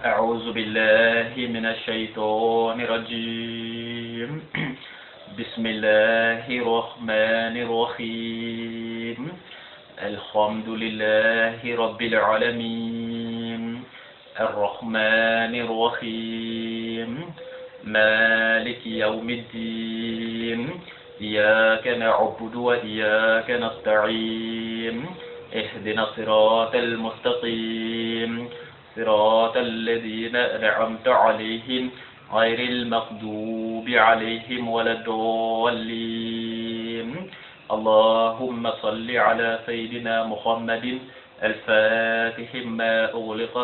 أعوذ بالله من الشيطان الرجيم. بسم الله الرحمن الرحيم. الحمد لله رب العالمين، الرحمن الرحيم، مالك يوم الدين، إياك نعبد وإياك نستعين، اهدنا الصراط المستقيم، صراط الذين أنعمت عليهم غير المغضوب عليهم ولا الضالين. اللهم صل على سيدنا محمد الفاتح ما أغلق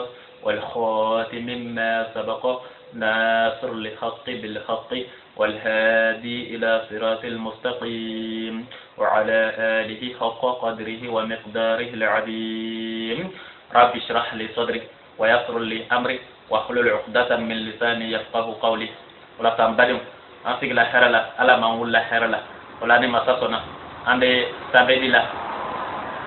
والخاتم ما سبق، ناصر الحق بالحق والهادي إلى صراط المستقيم، وعلى آله حق قدره ومقداره العظيم. رب اشرح لي صدري ويسر لي أمري واحلل عقدة من لساني يفقه قولي. Wala san badenw, an sigila hɛrɛ la, Ala m'an wulila hɛrɛ la. Wala ni masa sɔnna, an bɛ samedi la,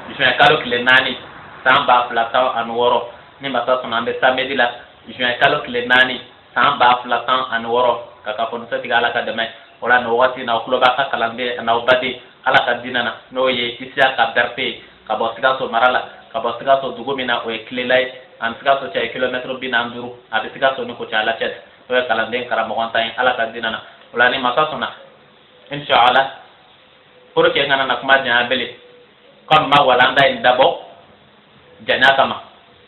juin kalo tile 4, san 2016. Ni masa sɔnna, an bɛ samedi la, juin kalo tile 4, san 2016, ka fɔ tigɛ Ala ka dɛmɛ. Wala nin wagati na, aw tulo b'a ka kalanden n'aw baden Ala ka diinɛ na, n'o ye Isiyaka Berete ye, ka bɔ Sikaso mara la, ka bɔ Sikaso dugu min na, o ye Kilela ye. Ani Sikaso cɛ ye kilomɛtiri 45. A bɛ Sikaso ni Kucala cɛ. N'o ye kalanden karamɔgɔ tan ye Ala ka diinɛ na. O la, ni masa sɔnna, inshallah, pour que n kana na kuma janya bele, comme ma walanda in dabɔ janya kama,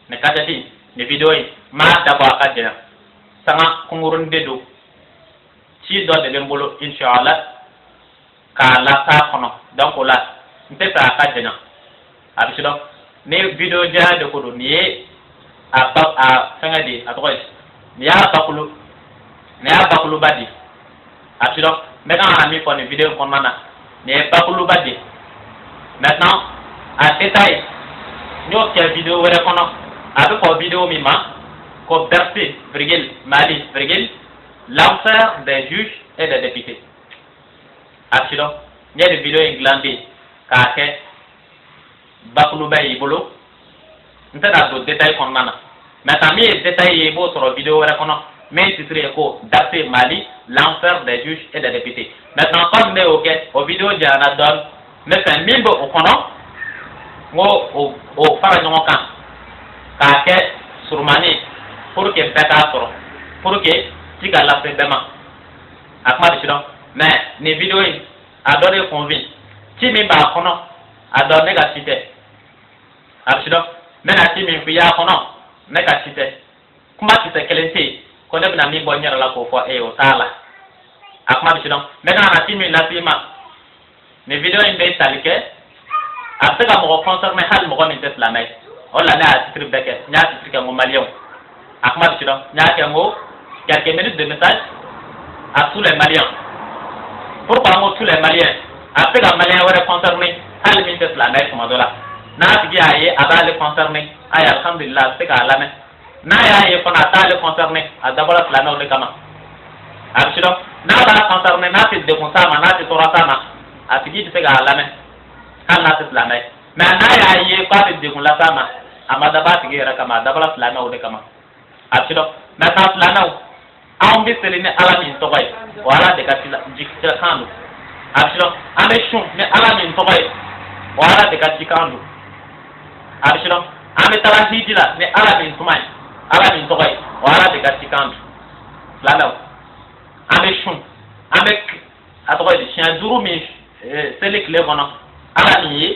nin kasɛti nin vidéo in m'a dabɔ a ka janya, sanga kunkurunin de don. Ci dɔ de bɛ n bolo, inshallah, k'a las'a kɔnɔ. Donc o la, n tɛ fɛ a ka janya. A bɛ se dɔn ni vidéo janya de ko don. Nin ye a ba a fɛngɛ de ye, a tɔgɔ ye, nin y'a bakulu, nin y'a bakuluba di. A bɛ se dɔn n bɛ kan ka min fɔ nin vidéo in kɔnɔna na, nin ye bakuluba di. Maintenant, a détail, n y'o kɛ vidéo wɛrɛ kɔnɔ. A bɛ fɔ vidéo min ma ko Berthé virgule Mali virgule l'enfer des juges et des députés. A bɛ se dɔn n ye nin vidéo in dilan de k'a kɛ bakuluba y'i bolo. N tɛna don détail kɔnɔna na. Maintenant, min ye détail ye, i b'o sɔrɔ vidéo wɛrɛ kɔnɔ, min titre ye ko Berthé Mali l'enfer des juges et des députés. Maintenant, comme ne y'o kɛ, o vidéo janyana dɔɔni, n bɛ fɛ min bɛ o kɔnɔ, n ko o fara ɲɔgɔn kan k'a kɛ surumani pour que bɛɛ k'a sɔrɔ, pour que ci ka lase bɛɛ ma. A kuma bɛ si dɔn. Mais nin vidéo in, a dɔ de convient ci min b'a kɔnɔ, a dɔn ne ka ci tɛ. A bɛ si dɔn n bɛna ci min f'i y'a kɔnɔ, ne ka ci tɛ. Kuma kisɛ kelen tɛ yen ko ne bɛna min bɔ n yɛrɛ la k'o fɔ e ye, o t'a la. A kuma bɛ si dɔn n bɛ kan ka ci min lase i ma. Nin vidéo in bɛ tali kɛ, a bɛ se ka mɔgɔ concerner, hali mɔgɔ min tɛ silamɛ ye. O la, ne y'a titre bɛɛ kɛ, n y'a titre kɛ n ko maliyɛnw. A kuma bɛ si dɔn n y'a kɛ n ko quelques minutes de message à tous les Maliens. Pourquoi n ko tous les Maliens? A bɛ se ka maliyɛn wɛrɛ concerner, hali min tɛ silamɛ ye. Tuma dɔ la, n'a tigi y'a ye, a b'ale concerner. Ayi, alhamdulilah, a bɛ se k'a lamɛn. N'a y'a ye fana, a t'ale concerner, a dabɔra silamɛw de kama. A bɛ si dɔn n'a b'a concerner, n'a tɛ degun s'a ma, n'a tɛ tɔɔrɔ s'a ma, a tigi bɛ se k'a lamɛn hali n'a tɛ silamɛ ye. Mais n'a y'a ye k'a bɛ degun las'a ma, a ma dabɔ a tigi yɛrɛ kama, a dabɔra silamɛw de kama. A bɛ si dɔn. Maintenant, silamɛw, anw bɛ seli ni Ala min tɔgɔ ye, o Ala de ka cikan don. A bɛ si dɔn an bɛ sun ni Ala min tɔgɔ ye, o Ala de ka cikan don. A bɛ si dɔn an bɛ taga hiji la ni Ala min kuma ye, Ala min tɔgɔ ye, o Ala de ka cikan don. Silamɛw, an bɛ sun, an bɛ a tɔgɔ ye di, siɲɛ 5 min seli tile kɔnɔ, Ala min ye,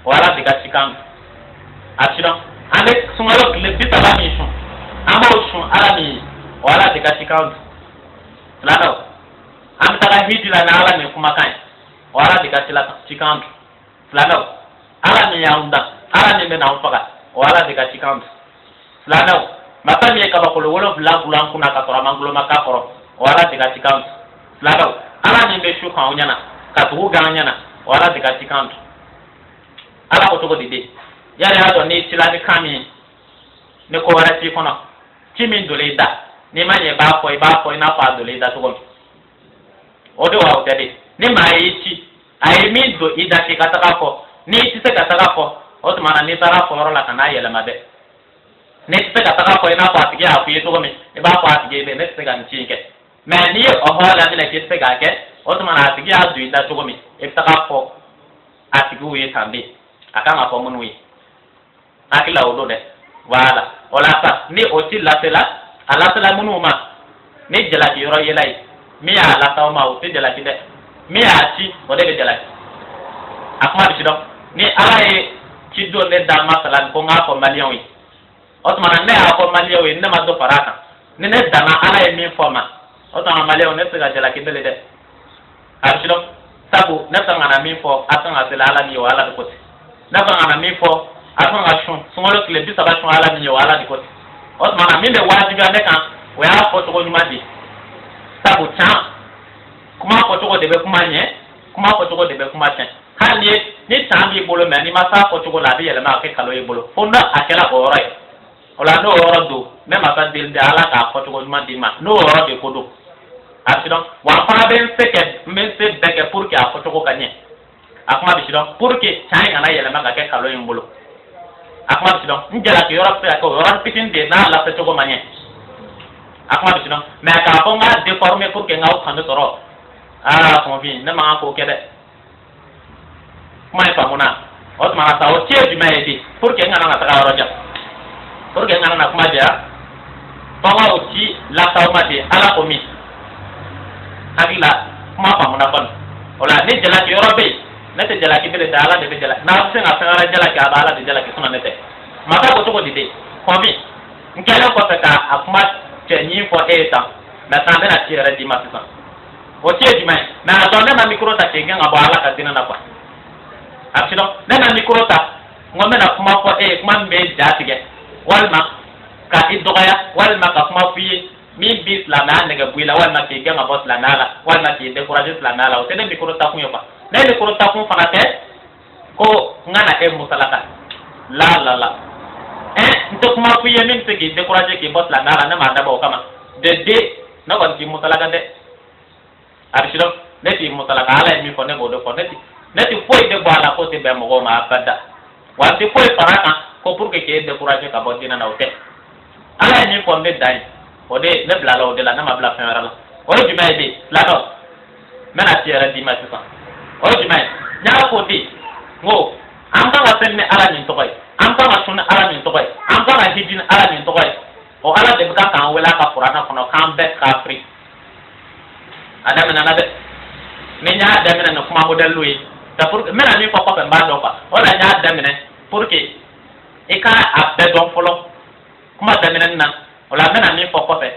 o Ala de ka cikan don. A bɛ si dɔn an bɛ sunkalo tile 30 min sun, an b'o sun Ala min ye, o Ala de ka cikan don. Silamɛw, an bɛ taga hiji la ni Ala min kumakan ye, o Ala de ka cikan don. Silamɛw, Ala min y'anw dan, Ala min bɛ n'anw faga, o Ala de ka cikan don. Silamɛw, masa min ye kabakolo 7 gulon an kunna ka sɔrɔ a ma guloma k'a kɔrɔ, o Ala de ka cikan don. Silamɛw, Ala min bɛ su kan anw ɲɛna ka dugu gan an ɲɛna, o Ala de ka cikan don. Ala ko cogo di de? Yali y'a dɔn n'i cila ni kan min ye, ni ko wɛrɛ t'i kɔnɔ, ci min donna i da, n'i ma ɲɛ, i b'a fɔ, i b'a fɔ i n'a fɔ a donna i da cogo min, o de wa? O tɛ de. Ni maa y'i ci, a ye min don i da k'i ka taga fɔ, n'i tɛ se ka taga fɔ, o tuma na n'i taara fɔ yɔrɔ la, ka n'a yɛlɛma dɛ. Ne tɛ se ka taga fɔ i n'a fɔ a tigi y'a fɔ i ye cogo min, i b'a fɔ a tigi ye de, ne tɛ se ka nin ci in kɛ. Mais n'i ye ɔhɔ laminɛ k'i tɛ se k'a kɛ, o tuma na a tigi y'a don i da cogo min, i bɛ taga fɔ a tigiw ye tan de, a kan ka fɔ minnu ye. Hakili la o don dɛ. Voilà, o la sa, ni o ci lasela, a lasela minnu ma, ni jalaki yɔrɔ yela ye, min y'a lase aw ma, o tɛ jalaki dɛ. Min y'a ci, o de bɛ jalaki. A kuma bɛ si dɔn. Ni Ala ye ci don ne da masala ko n k'a fɔ maliyɛnw ye, o tuma na ne y'a fɔ maliyɛnw ye, ne ma dɔ fara a kan. Ni ne danna Ala ye min fɔ ma, o tuma maliyɛnw, ne tɛ se ka jalaki bele dɛ. A bɛ si dɔn, sabu ne kan ka na min fɔ, a kan ka seli Ala min ye, o Ala de ko ten. Ne kan ka na min fɔ, a kan ka sun sunkalo tile 30 sun Ala min ye, o Ala de ko ten. O tuma na min bɛ wajibiya ne kan, o y'a fɔcogo ɲuman de ye, sabu can kuma fɔcogo de bɛ kuma ɲɛ, kuma fɔcogo de bɛ kuma tiɲɛ. Hali ni ni can b'i bolo, mɛ n'i ma s'a fɔcogo la, a bɛ yɛlɛma a kɛ kalo y'i bolo, fo n'a a kɛra o yɔrɔ ye. O la n'o yɔrɔ don, ne masa deli de Ala k'a fɔcogo ɲuman d'i ma, n'o yɔrɔ de ko don. A bɛ dɔn wa, n fana bɛ n se kɛ, n bɛ n se bɛɛ kɛ pour que a fɔcogo ka ɲɛ. A kuma bɛ si dɔn, pour que can in kana yɛlɛma ka kɛ kalo in bolo. A kuma bɛ si dɔn, n jalaki yɔrɔ bɛ se ka kɛ o yɔrɔ fitinin de ye n'a lase cogo ma ɲɛ. A kuma bɛ si dɔn, mais k'a fɔ n k'a déformer pour que n k'aw kanu sɔrɔ, aa kɔnfin, ne man kan k'o kɛ dɛ. Kuma in faamuna. O tuma na sa, o ci ye jumɛn ye bi, pour que n kana na taga yɔrɔ jan, pour que n kana na kuma jɛya, fɔ n ka o ci lase aw ma de. Ala ko min, hakili la kuma faamuna kɔni. O la ni jalaki yɔrɔ bɛ yen, ne tɛ jalaki bele tɛ, Ala de bɛ jalaki. N'a bɛ se ka fɛn wɛrɛ jalaki, a bɛ Ala de jalaki, sinon ne tɛ. Masa ko cogo di de? Kɔmi n kɛlen kɔfɛ ka a kuma cɛ ɲin fɔ e ye tan, maintenant n bɛna ci yɛrɛ d'i ma sisan. O ci ye jumɛn ye? Mais a dɔn, ne ma micro ta k'i gɛn ka bɔ Ala ka diinɛ na quoi. A bɛ dɔn, ne ma micro ta n ko n bɛna kuma fɔ e ye, kuma min bɛ ja tigɛ, walima ka i dɔgɔya, walima ka kuma f'i ye min b'i silamɛya nɛgɛ bɔ i la, walima k'i gɛn ka bɔ silamɛya la, walima k'i décourager silamɛya la. O tɛ ne micro ta kun ye quoi. Ne micro ta kun fana tɛ ko n ka na e musalaka la la la. Un, n tɛ kuma f'i ye min bɛ se k'i décourager k'i bɔ silamɛya la, ne m'a dabɔ o kama. De deux, ne kɔni t'i musalaka dɛ. A bɛ si dɔn, ne t'i musalaka. Ala ye min fɔ, ne b'o de fɔ. Ne ti foyi de bɔ a la k'o tɛ bɛn mɔgɔw ma abada, wa n tɛ foyi fara a kan ko pour que k'e décourager ka bɔ diinɛ na, o tɛ. Ala ye min fɔ, n bɛ dan ye o de, ne bilala o de la, ne ma bila fɛn wɛrɛ la. O ye jumɛn ye de? Silamɛw, n bɛna ci yɛrɛ d'i ma sisan. O ye jumɛn ye? N y'a fɔ de, n ko an kan ka seli ni Ala min tɔgɔ ye, an kan ka sun ni Ala min tɔgɔ ye, an kan ka hiji ni Ala min tɔgɔ ye, o Ala de bɛ kan k'an wele a ka kuranɛ kɔnɔ k'an bɛɛ kafiri. A daminɛna dɛ. Ni n y'a daminɛ ni kuma modèle ye, c'est pour que n bɛna min fɔ kɔfɛ, n b'a dɔn quoi. O la n y'a daminɛ pour que i ka a bɛɛ dɔn fɔlɔ kuma daminɛni na. O la n bɛna min fɔ kɔfɛ,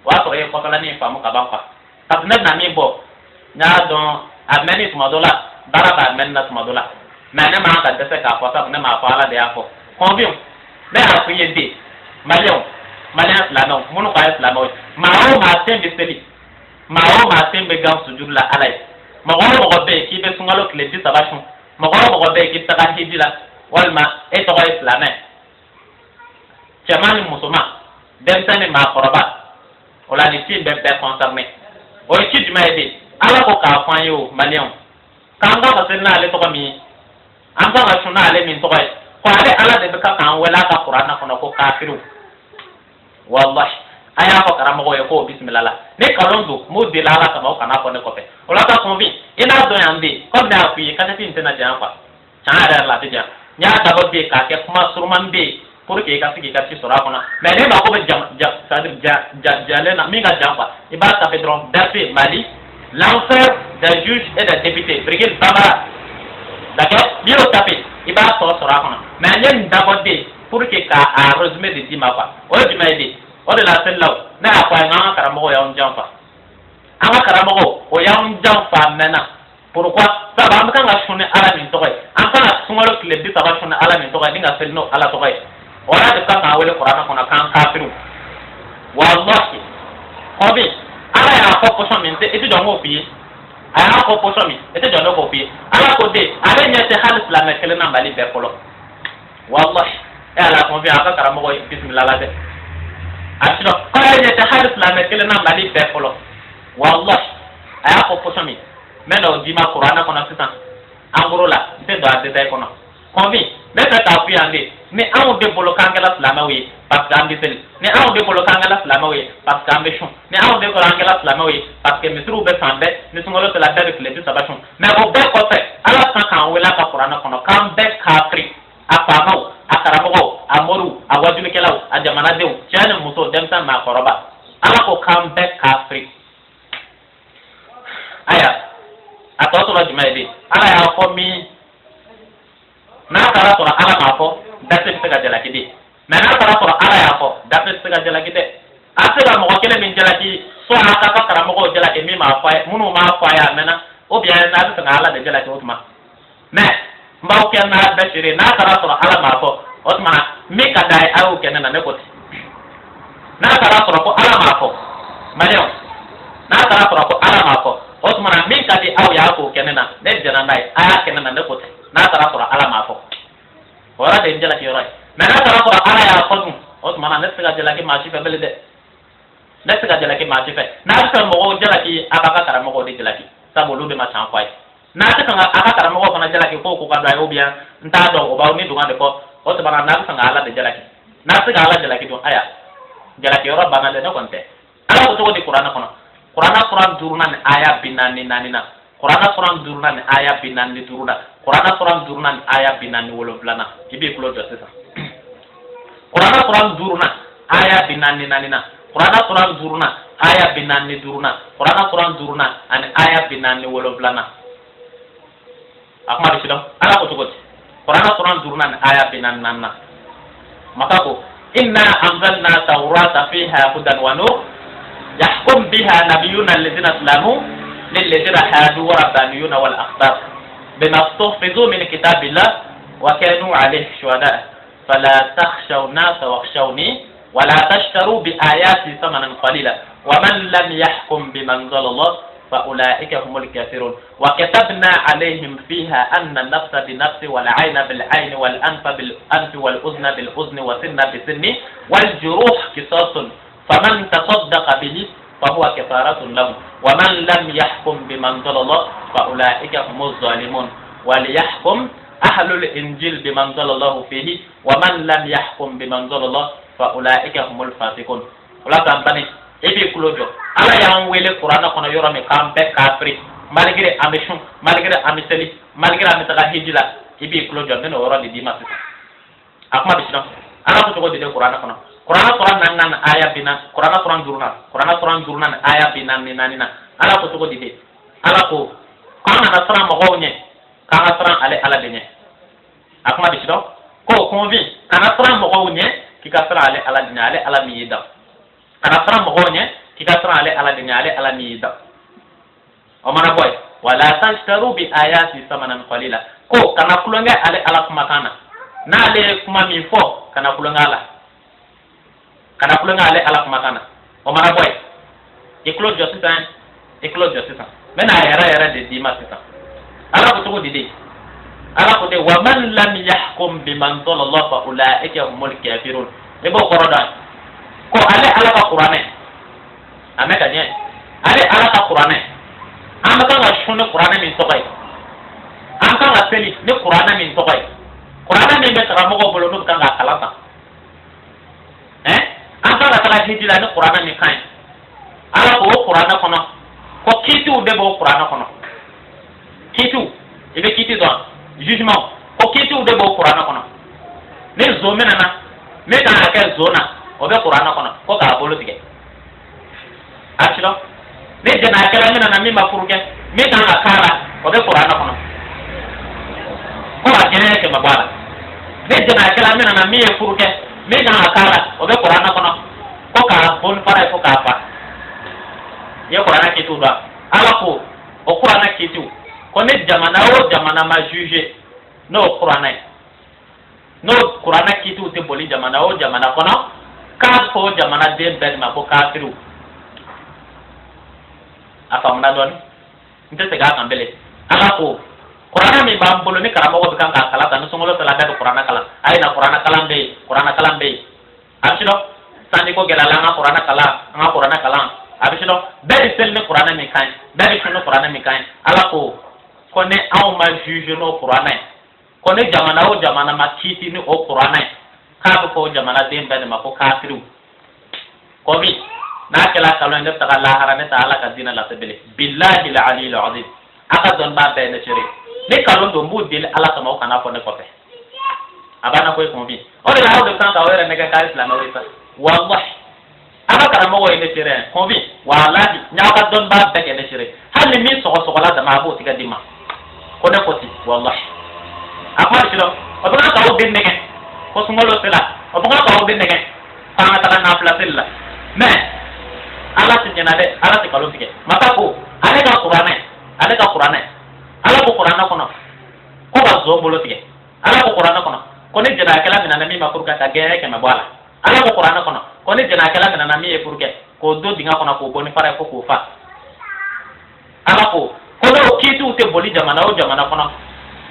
o y'a sɔrɔ e ye kɔfɛla faamu ka ban quoi, parce que ne bɛna min bɔ, n y'a dɔn a mɛnni tuma dɔ la, baara b'a mɛnni na tuma dɔ la, mais ne man ka dɛsɛ k'a fɔ, sabu ne m'a fɔ, Ala de y'a fɔ. Kɔnfinw, ne y'a fɔ i ye de, maliyɛnw, maliyɛn silamɛw minnu k'a ye silamɛw ye, maa o maa sen bɛ seli, maa o maa sen bɛ gan sujuru la Ala ye, mɔgɔ o mɔgɔ bɛ yen k'i bɛ sunkalo tile 30 sun, mɔgɔ o mɔgɔ bɛ yen k'i bɛ taga hiji la, walima e tɔgɔ ye silamɛ, cɛman ni musoman, denmisɛn ni maakɔrɔba, o la nin ci in bɛ bɛɛ concerné. O ye ci jumɛn ye de? Ala ko k'a fɔ an ye, o maliyɛnw, k'an kan ka seli n'ale tɔgɔ min ye, an kan ka sun n'ale min tɔgɔ ye, ko ale Ala de bɛ ka k'an wele a ka kuranɛ kɔnɔ ko kafiriw. Wallahi, a y'a fɔ karamɔgɔ ye k'o bisimila la. Ni kalon don, n b'o deli Ala kama, o kana fɔ ne kɔfɛ. O la ka kɔnfin, i n'a dɔn yan de, komi ne y'a f'i ye, kasɛti in tɛna janya quoi. Tiɲɛ yɛrɛ yɛrɛ la, a tɛ janya. N y'a dabɔ de k'a kɛ kuma suruman bɛ yen pour que i ka se k'i ka ci sɔrɔ a kɔnɔ. Mais ne mako bɛ jam ja, c'est à dire ja ja jalen na min ka jan quoi, i b'a taper dɔrɔn, verset Mali, l'enfer des juges et des députés, virgule, Bambara, d'accord. N'i y'o taper, i b'a tɔ sɔrɔ a kɔnɔ. Mais n ye nin dabɔ de pour que k'a a résumé de d'i ma quoi. O ye jumɛn ye de? O de la selilaw, ne y'a fɔ a ye, n k'an ka karamɔgɔw y'anw janfa. An ka karamɔgɔw, o y'anw janfa a mɛnna. Pourquoi? Sabu an bɛ kan ka sun ni Ala min tɔgɔ ye, an kan ka sunkalo tile 30 sun ni Ala min tɔgɔ ye, ni ka seli n'o Ala tɔgɔ ye, o Ala de kan k'an wele kuranɛ kɔnɔ k'an kafiriw. Wallahi, kɔbi Ala y'a fɔ pɔsɔn min, i tɛ jɔ n k'o f'i ye. A y'a fɔ pɔsɔn min, i tɛ jɔ ne k'o f'i ye. Ala ko de, ale ɲɛ tɛ hali silamɛ kelen na Mali bɛɛ fɔlɔ. Wallahi, e ala kɔnfi, a ka karamɔgɔ ye bisimila la dɛ. A sinon k'ale ɲɛ tɛ hali silamɛ kelen na Mali bɛɛ fɔlɔ. Wallahi, a y'a fɔ pɔsɔn min, n bɛ n'o d'i ma kuranɛ kɔnɔ sisan. En gros la, n tɛ don a détail kɔnɔ. Kɔnfi, n N bɛ fɛ k'a fɔ yan de, ni anw de bolo k'an kɛra silamɛw ye parce que an bɛ seli, ni anw de bolo k'an kɛra silamɛw ye parce que an bɛ sun, ni anw de bolo an kɛra silamɛw ye parce que misiriw bɛ fan bɛɛ, ni sunkalo sera bɛɛ bɛ tile 30 sun. Mais o bɛɛ kɔfɛ, Ala kan k'an wele a ka kuranɛ kɔnɔ k'an bɛɛ kafiri, a faamaw, a karamɔgɔw, a moriw, a wajulikɛlaw, a jamanadenw, cɛ ni muso, denmisɛn, maakɔrɔba, Ala ko k'an bɛɛ kafiri. Aya, a tɔ tora jumɛn ye de? Ala y'a fɔ min, n'a taara sɔrɔ Ala m'a fɔ, dase bɛ se ka jalaki de. Mais n'a taara sɔrɔ Ala y'a fɔ, dase tɛ se ka jalaki dɛ. A bɛ se ka mɔgɔ kelen min jalaki, soit a ka karamɔgɔw jalaki min m'a fɔ a ye, minnu m'a fɔ a ye a mɛnna, ou bien n'a bɛ fɛ ka Ala de jalaki o tuma. Mais n b'aw kɛ n'a bɛɛ seere, n'a taara sɔrɔ Ala m'a fɔ, o tuma min ka d'a ye, a y'o kɛ ne na, ne ko ten. N'a taara sɔrɔ ko Ala m'a fɔ, maliyɛnw, n'a taara sɔrɔ ko Ala m'a fɔ, o tuma na min ka di aw ye, a k'o kɛ ne na, ne jɛnna n'a ye, a y'a kɛ ne na, ne ko ten. N'a taara sɔrɔ Ala m'a fɔ, o yɔrɔ de ye n jalaki yɔrɔ ye. Mais n'a taara sɔrɔ Ala y'a fɔ dun, o tuma na ne tɛ se ka jalaki maa si fɛ bilen dɛ. Ne tɛ se ka jalaki maa si fɛ. N'a bɛ fɛ mɔgɔw jalaki, a b'a ka karamɔgɔw de jalaki, sabu olu de ma can fɔ a ye. N'a tɛ fɛ ka a ka karamɔgɔw fana jalaki ko ka dɔn a ye, ou bien n t'a dɔn, o b'aw ni dungɔ de fɔ, o tuma na n'a bɛ fɛ ka Ala de jalaki, n'a tɛ se ka Ala jalaki dun, aya, jalaki yɔrɔ banna dɛ, ne kɔni tɛ. Ala ko cogo di kuranɛ kɔnɔ? Kuranɛ suran 5nan ni aya 44 na, kuranɛ suran 5nan ni aya 45 na, kuranɛ suran 5nan ni aya 47nan, i b'i tulo jɔ sisan. Kuranɛ suran 5nan aya 44 na, kuranɛ suran 5nan aya 45 na, kuranɛ suran 5nan ani aya 47nan, a kuma bɛ sidɔn. Ala ko cogo di? Kuranɛ suran 5nan ni aya 44 na, masa ko: inna anzalna tawrata fiha hudan wa nur yahkum biha nabiyuna alladhina aslamu lilladhina hadu wa rabbaniyuna wal ahbar bima stuhfizu min kitabillah wa kanu alayhi shuhada fala takhshaw nasa wakhshawni wala tashtaru bi ayati thamanan qalila wa man lam yahkum bima anzala Allah fa ulaika humul kafirun wa katabna alayhim fiha anna an-nafsa bin-nafsi wal 'ayna bil-'ayni wal anfa bil-anfi wal udhna bil-udhni wa sinna bis-sinni wal juruh qisasun faman tasaddaqa bihi fahuwa kafaratun lahu wa man lam yahkum bima anzala Allah fa ulaika humuz zalimun wa liyahkum ahlul injil bima anzala Allah fihi wa man lam yahkum bima anzala Allah fa ulaika humul fasiqun. O la tan bani, i b'i tulo jɔ. Ala y'an wele kuranɛ kɔnɔ yɔrɔ min k'an bɛɛ kafiri, malgré an bɛ sun, malgré an bɛ seli, malgré an bɛ taga hiji la, i b'i tulo jɔ, n bɛna o yɔrɔ de d'i ma sisan. A kuma bɛ sidɔn. Ala ko cogo di de kuranɛ kɔnɔ? Kuranɛ suran 4nan aya 40, kuranɛ suran 5nan, kuranɛ suran 5nan aya 44 na, Ala ko cogo di de? Ala ko k'an kana siran mɔgɔw ɲɛ, k'an ka siran ale Ala de ɲɛ. A kuma bɛ sidɔn. Ko kunfin kana siran mɔgɔw ɲɛ, k'i ka siran ale Ala de ɲɛ, ale Ala min y'i dan. Kana siran mɔgɔw ɲɛ, k'i ka siran ale Ala de ɲɛ, ale Ala min y'i dan. O mana bɔ yen, wala tashtaru bi ayati samanan qalila, ko kana kulonkɛ ale Ala kumakan na. N'ale ye kuma min fɔ, kana kulonkɛ a la, kana kulonkɛ ale Ala kumakan na. O mana bɔ yen, i tulo jɔ sisan, i tulo jɔ sisan, n bɛna a yɛrɛ yɛrɛ de d'i ma sisan. Ala ko cogo di de? Ala ko de: wa man lam yahkum bima anzala Allah fa ulaika humul kafirun. I b'o kɔrɔ dɔn ko ale Ala ka kuranɛ a mɛn ka ɲɛ, ale Ala ka kuranɛ, an bɛ kan ka sun ni kuranɛ min tɔgɔ ye, an kan ka seli ni kuranɛ min tɔgɔ ye, kuranɛ min bɛ karamɔgɔw bolo n'u bɛ kan k'a kalan tan, an kan ka taga hiji la ni kuranɛ min kan ye, Ala ko o kuranɛ kɔnɔ ko kiitiw de b'o kuranɛ kɔnɔ. Kiitiw, i bɛ kiiti dɔn, jugement, ko kiitiw de b'o kuranɛ kɔnɔ. Ni zon minɛna, min kan ka kɛ zon na, o bɛ kuranɛ kɔnɔ ko k'a bolo tigɛ. A ti dɔn, ni jɛnɛyakɛla minɛna min ma furu kɛ, min kan ka k'a la, o bɛ kuranɛ kɔnɔ ko ka kɛnɛ 100 bɔ a la. Ni jɛnɛyakɛla minɛna min ye furu kɛ, min kan ka k'a la, o bɛ kuranɛ kɔnɔ ko k'a bon fara ye fo k'a fa. I ye kuranɛ kiitiw dɔn. Ala ko o kuranɛ kiitiw ko ni jamana o jamana ma juge n'o kuranɛ ye, n'o kuranɛ kiitiw tɛ boli jamana o jamana kɔnɔ, k'a fɔ jamanaden bɛɛ de ma ko kafiriw. A faamuna dɔɔni, n tɛ segin a kan bilen. Ala ko kuranɛ min b'an bolo ni karamɔgɔ bɛ kan k'a kalan tan, ni sunkalo sera bɛɛ bɛ kuranɛ kalan, a ye na kuranɛ kalan bɛ yen, kuranɛ kalan bɛ yen. A bɛ sidɔn, sanji ko gɛlɛyala, an ka kuranɛ kalan, an ka kuranɛ kalan. A bɛ sidɔn, bɛɛ bɛ seli ni kuranɛ min kan ye, bɛɛ bɛ sun ni kuranɛ min kan ye, Ala ko ko ni anw ma juge n'o kuranɛ ye. Ko ni jamana o jamana ma kiiti ni o kuranɛ ye, k'a bɛ fɔ o jamanaden bɛɛ de ma ko kafiriw. Komi n'a kɛla kalon ye, ne bɛ taga lahara, ne tɛ Ala ka diinɛ lase bilen. Bilahi la aliyil azim, a ka dɔnnibaa bɛɛ ye ne seere. Ni kalon don, n b'u deli Ala kama, o kana fɔ ne kɔfɛ. A banna koyi. Kɔnfin o de la, aw de bɛ kan k'aw yɛrɛ nɛgɛ k'a ye silamɛw ye sa. Walahi, a ka karamɔgɔ ye ne seere ye. Kɔnfin, walahi, n y'aw ka dɔnnibaa bɛɛ kɛ ne seere. Hali ni min sɔgɔsɔgɔla dama, a b'o tigɛ di ma ko ne ko ten. Walahi, a kuma bɛ sidɔn. O bɛ kan k'aw den nɛgɛ ko sunkalo sera, o bɛ kan k'aw den nɛgɛ k'an ka taga nafila seli la. Mais Ala tɛ ɲɛna dɛ, Ala tɛ nkalon tigɛ. Masa ko ale ka kuranɛ, ale ka kuranɛ, Ala ko kuranɛ kɔnɔ ko ka zon bolo tigɛ. Ala ko kuranɛ kɔnɔ ko ni jɛnɛyakɛla minɛna min ma furu kɛ, ka gɛɲɛ 100 bɔ a la. Ala ko kuranɛ kɔnɔ ko ni jɛnɛyakɛla minɛna min ye furu kɛ, k'o don dingɛ kɔnɔ, k'o bɔ ni fara ye, ko k'o fa. Ala ko ko n'o kiitiw tɛ boli jamana o jamana kɔnɔ,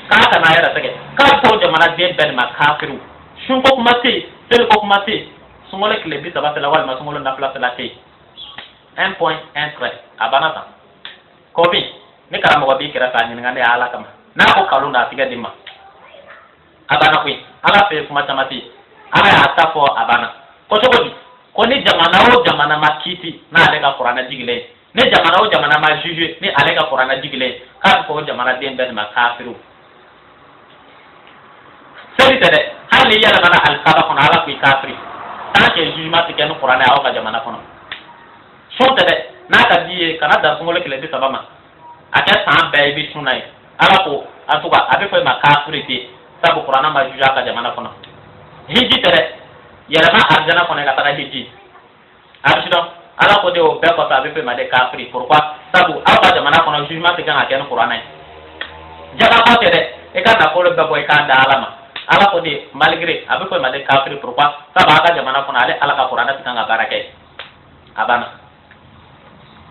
k'a kana a yɛrɛ sɛgɛ, k'a bɛ fɔ o jamanaden bɛɛ de ma kafiriw. Sunko kuma tɛ yen, seliko kuma tɛ yen, sunkalo tile 30 sela walima sunkalo nafila sela tɛ yen. Un point, un trait, a banna tan. Komi ni karamɔgɔ b'i kɛrɛfɛ, a ɲininka ne ye Ala kama. N'a ko kalon don, a tigɛ di ma. A banna koyi. Ala fɛ, kuma caman tɛ yen. Ala y'a ta fɔ, a banna. Ko cogo di? Ko ni jamana o jamana ma kiiti n'ale ka kuranɛ jigilen ye, ni jamana o jamana ma juge ni ale ka kuranɛ jigilen ye, k'a bɛ fɔ o jamanaden bɛɛ de ma kafiriw. Seli tɛ dɛ, hali ni yɛlɛmana alikaba kɔnɔ, Ala ko i kafiri, tant que jugement tɛ kɛ ni kuranɛ ye aw ka jamana kɔnɔ. Sun tɛ dɛ, n'a ka di ye, kana dan sunkalo tile 30 ma, a kɛ san bɛɛ i bɛ sun na ye. Ala ko, en tout cas, a bɛ fɔ i ma kafiri ten, sabu kuranɛ ma juge a ka jamana kɔnɔ. Hiji tɛ dɛ, yɛlɛma arijana kɔnɔ ka taga hiji, a bɛ sidɔn. Ala ko de, o bɛɛ kɔfɛ, a bɛ fɔ i ma de kafiri. Pourquoi? Sabu aw ka jamana kɔnɔ, jugement tɛ kan ka kɛ ni kuranɛ ye. Jagabɔ tɛ dɛ, i ka nafolo bɛɛ bɔ i k'a da Ala ma. Ala ko de, malgré, a bɛ fɔ i ma de kafiri. Pourquoi? Sabu a ka jamana kɔnɔ, ale Ala ka kuranɛ tɛ kan ka baara kɛ. A banna.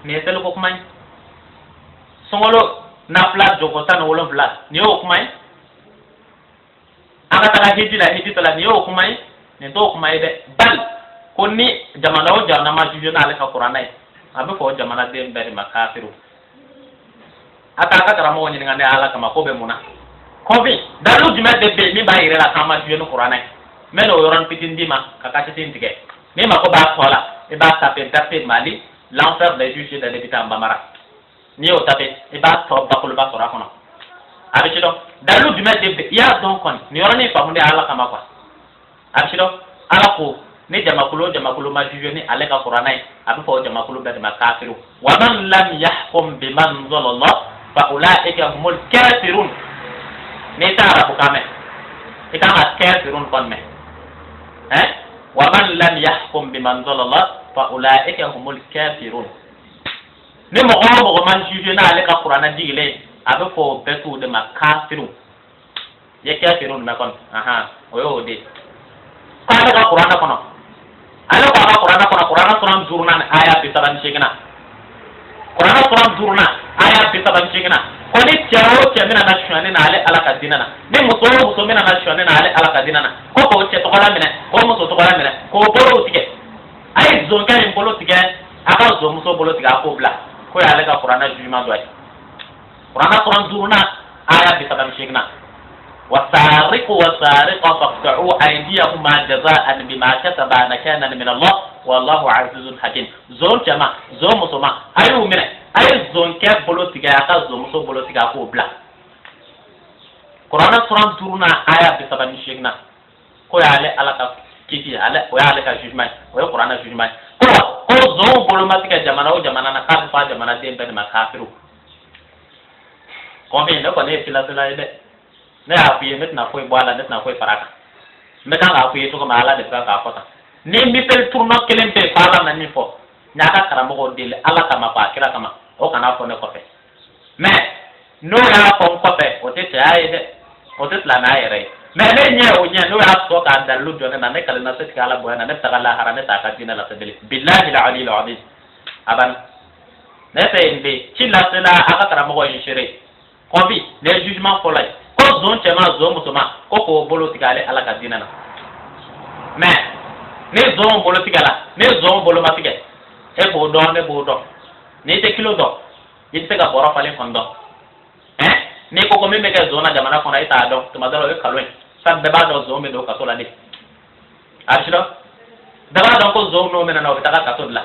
Nin ye seliko kuma ye, sunkalo nafila jɔko 17, nin y'o kuma ye. An ka taga hiji la, hiji la, nin y'o kuma ye. Nin t'o kuma ye dɛ. Bali ko ni jamana o jamana ma juge n'ale ka kuranɛ ye, a bɛ fɔ o jamanaden bɛɛ de ma kafiriw. A k'a ka karamɔgɔ ɲininka ne Ala kama, ko bɛ mun na? Kɔfin dalilu jumɛn de bɛ yen min b'a yɛrɛ la k'an ma juge ni kuranɛ ye? N bɛ n'o yɔrɔnin fitinin d'i ma ka kaseti in tigɛ. N'i mako b'a tɔ la, i b'a taper verset Mali, l'enfer des juges des députés en bambara. N'i y'o taper, i b'a tɔ bakuruba sɔrɔ a kɔnɔ. A bɛ sidɔn dalilu jumɛn de bɛ. I y'a dɔn kɔni, nin yɔrɔnin faamu de Ala kama quoi. A bɛ sidɔn. Ala ko ni jamakulu o jamakulu ma juge ni ale ka kuranɛ ye, a bɛ fɔ o jamakulu bɛɛ de ma kafiriw. Wa man lam yahkum bima anzala Allah fa ulaika humul kafirun. N'i tɛ arabukan mɛn, i kan ka kafirun kɔni mɛn hein. Wa man lam yahkum bima anzala Allah fa ulaika humul kafirun. Ni mɔgɔ o mɔgɔ ma juge n'ale ka kuranɛ jigilen, a bɛ fɔ o bɛɛ t'u de ma kafiriw. I ye kafirun mɛn kɔni, ahan, o y'o de ye. K'ale ka kuranɛ kɔnɔ, ale ko a ka kuranɛ kɔnɔ, kuranɛ suran duurunan aya 38 na, kuranɛ suran duurunan aya 38 na, ko ni cɛ o cɛ bɛna na sonyani na ale Ala ka diinɛ na, ni muso o muso bɛna na sonyani na ale Ala ka diinɛ na, ko k'o cɛ tɔgɔla minɛ, k'o muso tɔgɔla minɛ, k'o bolow tigɛ. A ye zonkɛ in bolo tigɛ, a ka zonmuso bolo tigɛ, a k'o bila. K'o y'ale ka kuranɛ jugement dɔ ye. Kuranɛ suran duurunan aya 38 na: wasariqu wasariqa faqta'u aydiyahuma jaza'an bima kasaba nakalan min Allah wallahu azizun hakim. Zon cɛma, zon musoma, a y'u minɛ, a ye zonkɛ bolo tigɛ, a ka zonmuso bolo tigɛ, a k'o bila. Kuranɛ suran duurunan aya 38 na, k'o y'ale Ala ka kiti ye, ale o y'ale ka jugement ye, o ye kuranɛ jugement ye. Ko zonw bolo ma tigɛ jamana o jamana na, k'a bɛ fɔ a jamanaden bɛɛ de ma kafiriw. Kɔfin, ne kɔni ye silasila ye dɛ. Ne y'a f'i ye, ne tɛna foyi bɔ a la, ne tɛna foyi fara a kan. N bɛ kan k'a f'i ye cogo min, Ala de bɛ kan k'a fɔ tan. Ni miseli tournant kelen bɛ yen f'Ala na min fɔ, n y'a ka karamɔgɔw deli Ala kama, fɔ a kira kama, o kana fɔ ne kɔfɛ. Mais n'o y'a fɔ n kɔfɛ, o tɛ cɛya ye dɛ, o tɛ silamɛya yɛrɛ ye. Mais ne ɲɛ o ɲɛ, n'o y'a sɔrɔ k'a dalilu jɔ ne na, ne kalenna se tigɛ Ala bonya na, ne bɛ taga lahara, ne t'a ka diinɛ lase bilen. Bilahi la aliyil azim. A banna. Ne fɛ yen de ci lasela a ka karamɔgɔ ye seere. Kɔfi, nin ye jugement fɔlɔ ye, ko zon cɛman, zon musoman, ko k'o bolo tigɛ ale Ala ka diinɛ na. Mais ni zon bolo tigɛ la, ni zon bolo ma tigɛ, e b'o dɔn, ne b'o dɔn. N'i tɛ kilo dɔn, i tɛ se ka bɔrɔ falen kɔni dɔn hein. N'i ko ko min bɛ kɛ zon na jamana kɔnɔ, e t'a dɔn, tuma dɔ la o ye nkalon ye. Sabu bɛɛ b'a dɔn zon bɛ don kaso la de. A bɛ sidɔn, bɛɛ b'a dɔn ko zon n'o minɛna, o bɛ taga kaso de la.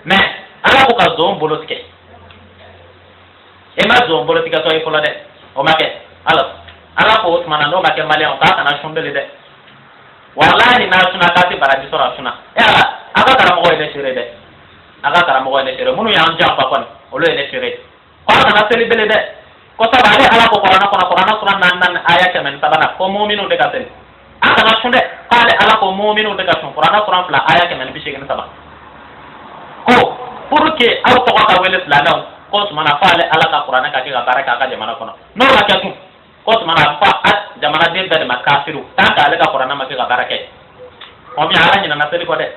Mais Ala ko ka zon bolo tigɛ, e ma zon bolo tigɛtɔ ye fɔlɔ dɛ, o ma kɛ. Alors Ala ko o tuma na, n'o ma kɛ, maliyɛnw k'a kana sun bele dɛ. Walahi, n'a sunna k'a tɛ baraji sɔrɔ a sunna. E Ala, a ka karamɔgɔ ye ne seere dɛ, a ka karamɔgɔ ye ne seere. Minnu y'an janfa kɔni, olu ye ne seere ko a kana seli bele dɛ. Ko sabu ale Ala ko kuranɛ kɔnɔ, kuranɛ sura 4 aya 103nan, ko muminu de ka seli. A kana sun dɛ, k'ale Ala ko muminu de ka sun, kuranɛ sura 2 aya 183, ko pour que aw tɔgɔ ka wele silamɛw, ko tuma na f'ale Ala ka kuranɛ ka kɛ ka baara kɛ a ka jamana kɔnɔ. N'o ma kɛ tun, ko tuma na fo a jamanaden bɛɛ de ma kafiru tant que ale ka kuranɛ ma kɛ ka baara kɛ. O bien, Ala ɲinana seli kɔ dɛ,